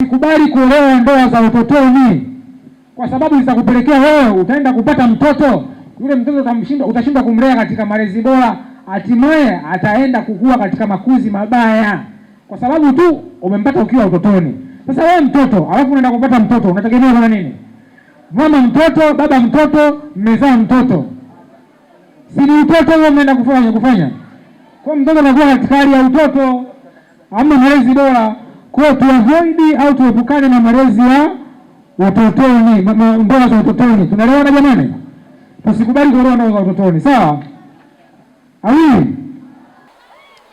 Usikubali kuolewa ndoa za utotoni, kwa sababu zitakupelekea wewe utaenda kupata mtoto, yule mtoto utamshinda, utashindwa kumlea katika malezi bora, hatimaye ataenda kukua katika makuzi mabaya, kwa sababu tu umempata ukiwa utotoni. Sasa wewe mtoto, alafu unaenda kupata mtoto, unategemea kuna nini? Mama mtoto, baba mtoto, mmezaa mtoto, si ni utoto huo mnaenda kufanya kwa mtoto anakuwa katika hali ya utoto, hamna malezi bora. Kwa hiyo tuavoid au tuepukane na malezi ya utotoni, ndoa za utotoni. Tunaelewana jamani? Tusikubali kuolewa ndoa za utotoni, sawa? Awi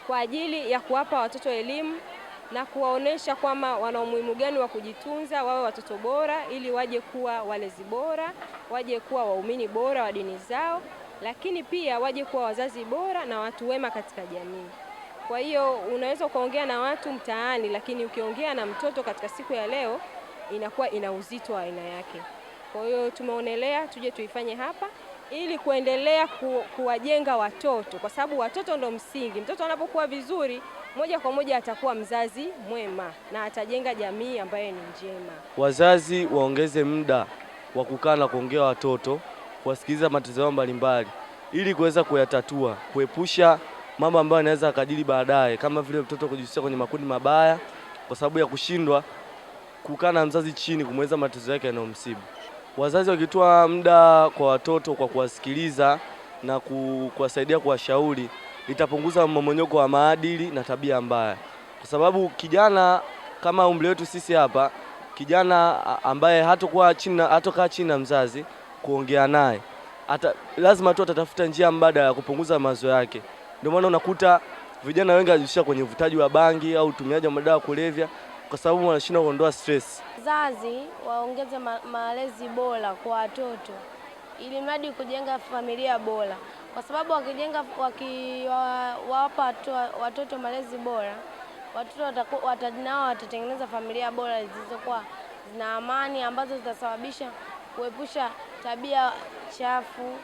kwa ajili ya kuwapa watoto elimu na kuwaonesha kwamba wana umuhimu gani wa kujitunza, wawe watoto bora ili waje kuwa walezi bora, waje kuwa waumini bora wa dini zao, lakini pia waje kuwa wazazi bora na watu wema katika jamii. Kwa hiyo unaweza ukaongea na watu mtaani, lakini ukiongea na mtoto katika siku ya leo inakuwa ina uzito wa aina yake. Kwa hiyo tumeonelea tuje tuifanye hapa ili kuendelea kuwajenga watoto, kwa sababu watoto ndo msingi. Mtoto anapokuwa vizuri, moja kwa moja atakuwa mzazi mwema na atajenga jamii ambayo ni njema. Wazazi waongeze muda wa kukaa na kuongea watoto, kuwasikiliza matatizo yao mbalimbali ili kuweza kuyatatua, kuepusha mambo ambayo yanaweza akajiri baadaye, kama vile mtoto kujihusisha kwenye makundi mabaya kwa sababu ya kushindwa kukaa na mzazi chini kumweleza matatizo yake yanayomsibu. Wazazi wakitoa muda kwa watoto kwa kuwasikiliza na kuwasaidia kuwashauri, itapunguza mmomonyoko wa maadili na tabia mbaya, kwa sababu kijana kama umri wetu sisi hapa, kijana ambaye hatakuwa chini hatokaa chini na mzazi kuongea naye, lazima tu atatafuta njia mbadala ya kupunguza mawazo yake. Ndio maana unakuta vijana wengi wanajihusisha kwenye uvutaji wa bangi au utumiaji wa madawa ya kulevya kwa sababu wanashindwa kuondoa stress. Wazazi waongeze malezi bora kwa watoto ili mradi kujenga familia bora, kwa sababu wakijenga wakiwapa watoto malezi bora, watoto nao watatengeneza familia bora zilizokuwa zina amani, ambazo zitasababisha kuepusha tabia chafu.